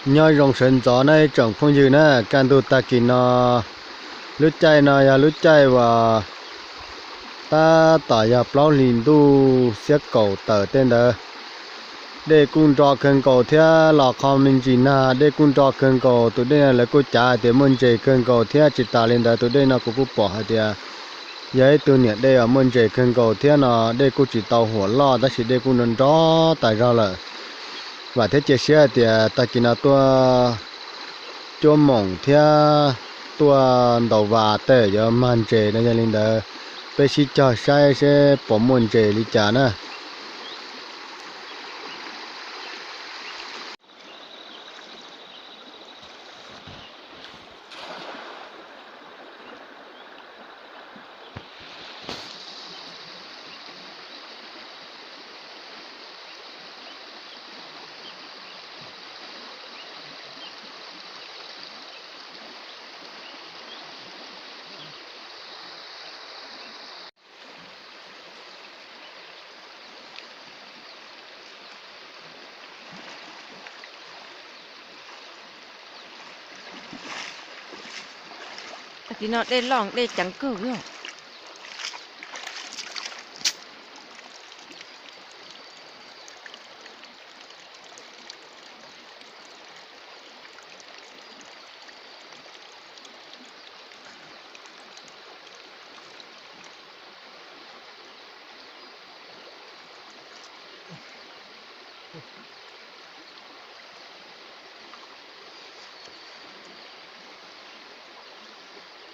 Nyob zoo sawv ntxov na ib tsoom phooj ywg na, kaj ntug tag kis no, lub caij no yog lub caij uas tab tom yog plaub hlis ntuj xiab kaum tawm tej ntawd. Dej kuj nro kawg nkaus thiab los qhov me ntsis nag, dej kuj nro kawg nkaus, tus dej no lawv kuj cav hais tias muaj ntses kawg nkaus thiab. Tsis tas li ntawd tus dej no kuv kuj pom hais tias yog ib tug niam dej uas muaj ntses kawg nkaus thiab no, dej kuj tsis tau huam loj tab sis dej kuj nro nro tas zog lawm. Vam thiab cia siab hais tias tag kis no tuaj cuab moom thiab tuaj ntaus vas tej yuav mag ntses no. Yog li ntawd peb sib cog saib seb puas muaj ntses li cas na. Tag kis no dej loj dej ceev kawg li.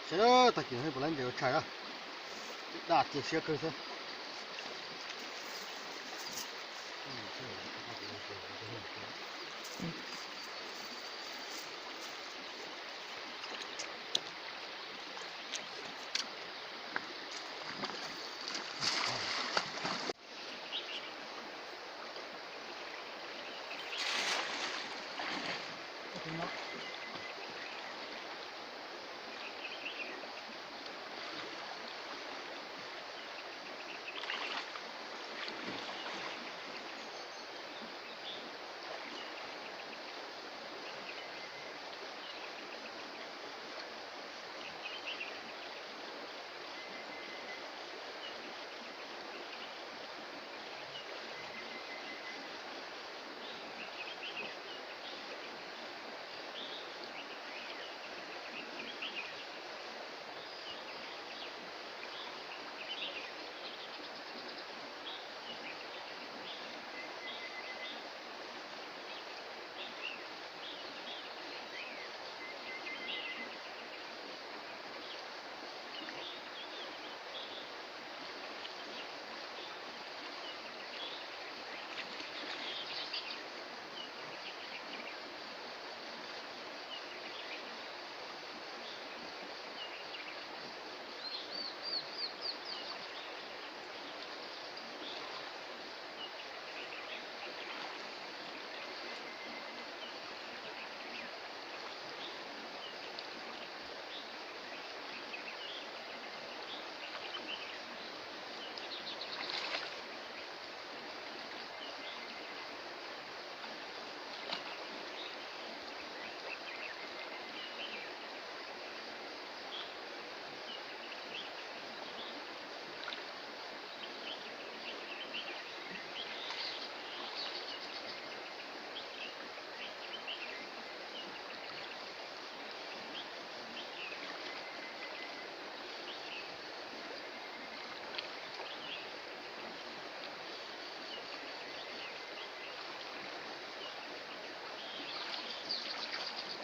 Saib tag kis no puas laib ntses ua tshais na. Daj cia siab kawg xwb.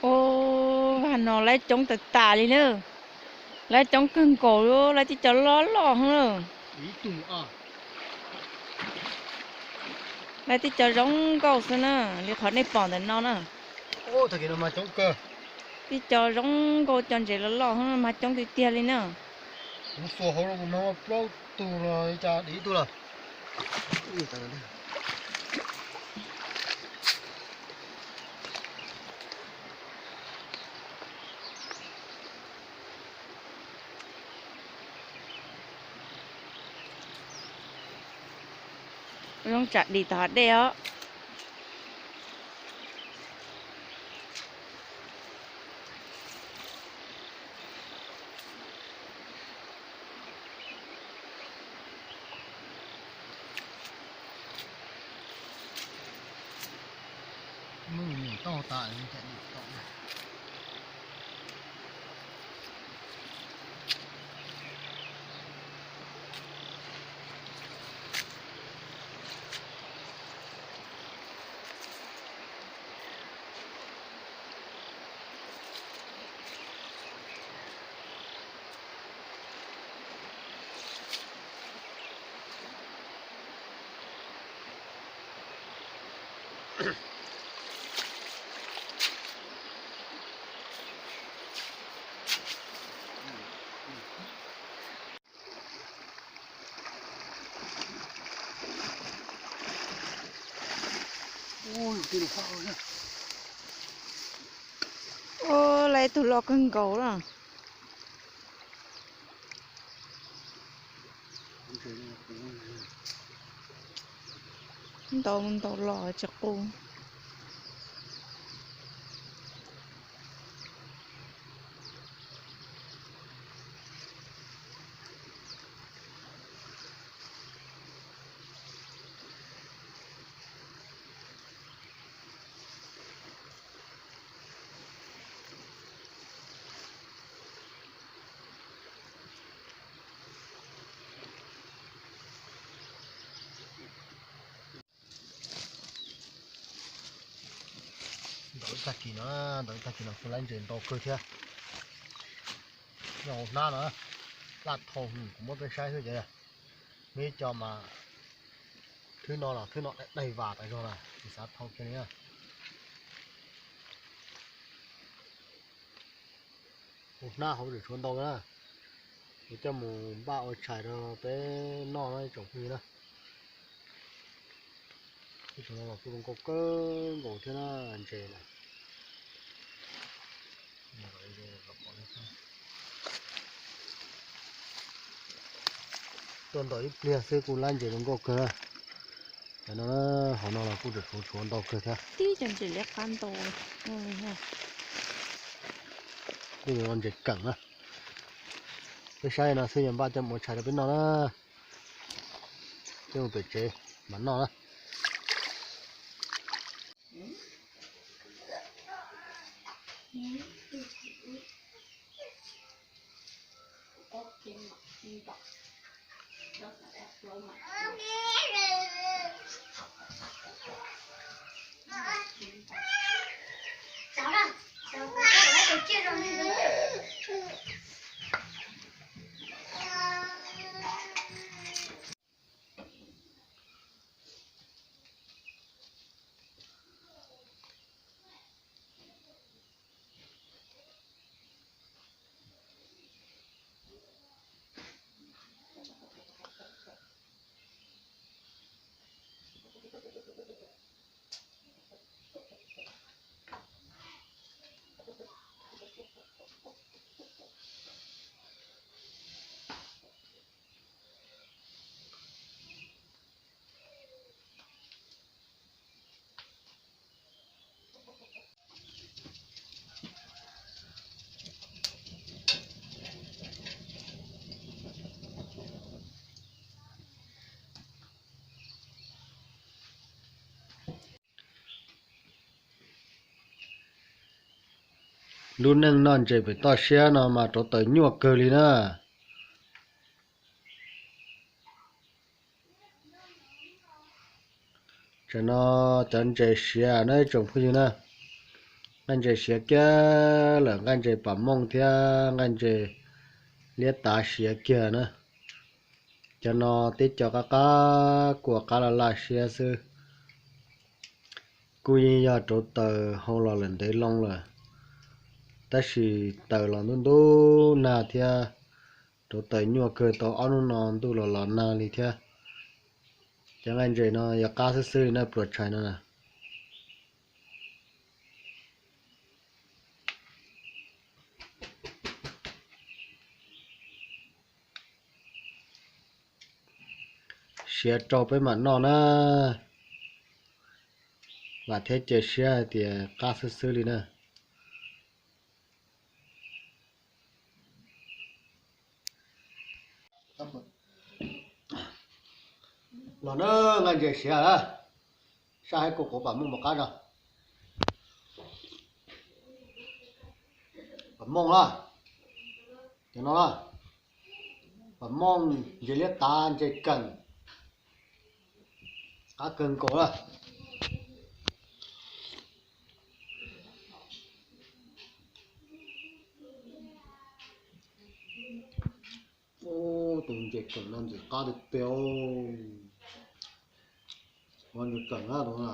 Ua, vaj no laib coob tas tas li na. Laib coob kawg nkaus li, laib tib co loj loj heev na. Laib tib co zoo nkauj xwb na, li qhov nej pom ntawm no na. Tib co zoo nkauj co ntses loj loj heev, mag coob tiag tiag li na. Kuv xuas hauv no kuv mag plaub tug los li cas dim ib tug lawm. Zoo tsam dim tom hav dej os. Mus niam toj tas cam dim tom. Ua, lawv tus los kawg nkaus lawm. Ntau mus ntau los tsis qus. Ntau ib tag kis no, ntau ib tag kis no kuj lab ntses ntau kawg thiab. Nyob hauv hnab no, laj thau kuv muab peb saib xwb ces, muaj ib co mas thwb no los thwb no daig vas tas zog na, tsis xav thau kiag li na. Hauv hnab hauv tseem tshuav ntau na, kuv coj mus npaj ua tshais rau peb noj na ib tsoom phooj ywg na. Ib tsoom no los kuj zoo nkauj kawg nkaus thiab na, ntses na. Tuaj ntau ib pliag xwb kuj lab ntses zoo nkauj kawg na. Cov no, hauv no los kuj tseem tshuav tshuav ntau kawg thiab. Tib cov ntses liab qab ntau. Kuj yuav ua ntses keem na. Peb saib no xwb, yog npaj coj mus ua tshais rau peb noj na. Coj mus pem tsev mam noj na. Lub neej noj ntses pem toj siab no mas rauv taws nyuaj kawg li na. Tam no cov ntses siav na ib tsoom phooj ywg na, nqaij ntses siav kiag lawm, nqaij ntses pam mooj thiab nqaij ntses liab tav siav kiag na. Cov no tib co qab qab kua qab laj laj siab xwb. Kuj yeej yog rauv taws hau los lawm ntev loo lawm, tab sis taws los ntub ntub nag thiab, rauv taws nyuaj kawg tau ob hnub no ntuj los los nag li thiab. Cov nqaij ntses no yog qab xwb xwb li na, pluas tshais no na. Siav rau peb mam noj na. Vam thiab cia siab hais tias qab xwb xwb li na. Los na, nqaij ntses siav na, saj haib kua quav pam mooj mus qab zog. Pam mooj na, cov no na, pam mooj, ntses liab tav, ntses keem, qab kawg nkaus na. Tus ntses keem no ntxim qab tiag tiag. Ua ntses keem na tus no.